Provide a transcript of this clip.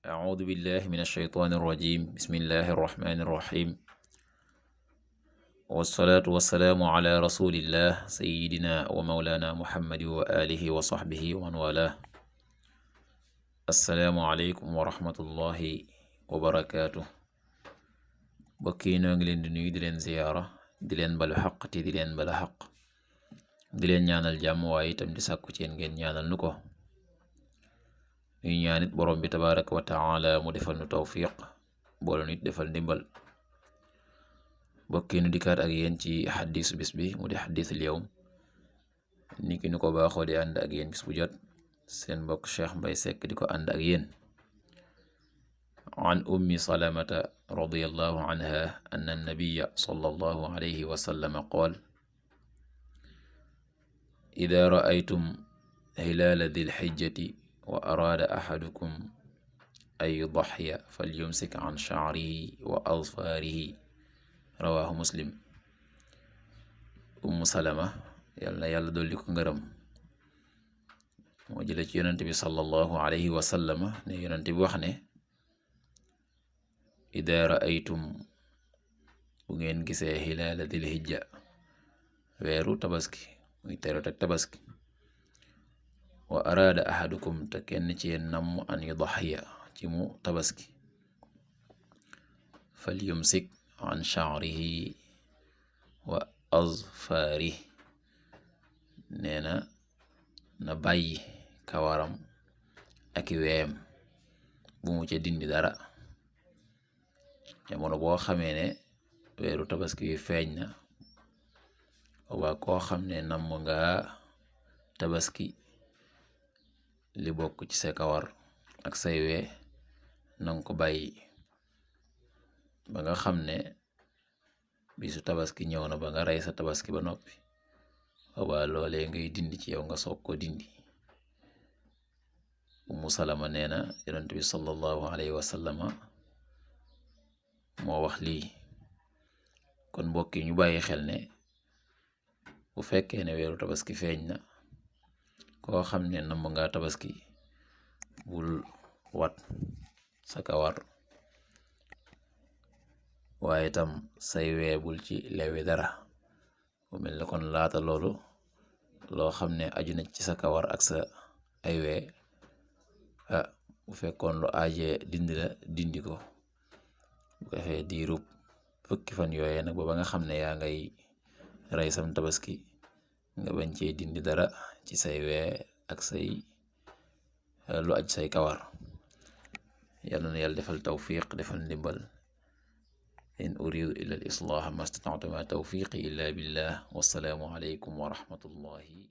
أعوذ بالله من الشيطان الرجيم بسم الله الرحمن الرحيم والصلاة والسلام على رسول الله سيدنا ومولانا محمد وآله وصحبه ومن والاه السلام عليكم ورحمة الله وبركاته bokki noo ngi leen di nuyu di leen ziyaara di leen balu xaq te di leen bala xaq di leen ñaanal jàmm waaye itam di sàkku ci yéen ngeen ñaanal nu ko ñuy ñaanit borom bi tabaraka wa taala mu defal nu tawfiq boole nit defal ndimbal bokki nu dikkaat ak yéen ci xadiisu bis bi mu di xadiisul yawm ni ki nu ko baaxoo di ànd ak yéen bis bu jot seen mbokk Cheikh Mbay Sekk di ko ànd ak yéen an ummi salamata radiyallahu anha anna annabiya sallallahu alayhi wa sallam qaal ida ra'aytum hilaala dil xijjati wa araada axadukum an yudaxiya falyumsik an sha'rihi wa azfaarihi rawaahu muslim. ummu salama yàlla dolli ko ngërëm moo jële ci yonent bi sallallahu alayhi wa sallam ne yonent bi wax ne ida ra'aytum bu ngeen gisee hilaala dil hijja weeru tabaski muy teru tak tabaski wa araada ahadukum te kenn ci yéen namm an yudaxiya ci mu tabaski fal yumsik an sha'rihi wa azfaarihi nee na bàyyi kawaram ak weem bu mu ca dindi dara jamono boo xamee ne weeru tabaski wi feeñ na waa koo xam ne namm nga tabaski li bokk ci sa kawar ak say wee nanga ko bàyyi ba nga xam ne bisu tabaski ñëw na ba nga rey sa tabaski ba noppi waa loolee ngay dindi ci yow nga soog ko dindi. Ummu Salama nee na yonent bi sallallahu alayhi wa sallama moo wax lii kon mbokk yi ñu bàyyi xel ne bu fekkee ne weeru tabaski feeñ na koo xam ne namm nga tabaski bul wat sa kawar waaye tam say wee bul ci lewi dara bu mel ne kon laata loolu loo xam ne aju na ci sa kawar ak sa ay wee bu fekkoon lu aajee dindi la dindi ko bu ko defee diirub fukki fan yooyee nag ba nga xam ne yaa ngay rey sam tabaski nga bañ cee dindi dara ci say wee ak say lu aj say kawar. yàlla na yàlla defal tawfiq defal ndimbal in uridu illa al islaah ma stata'tu ma tawfiqi illa billah wassalaamu alaykum wa rahmatullahi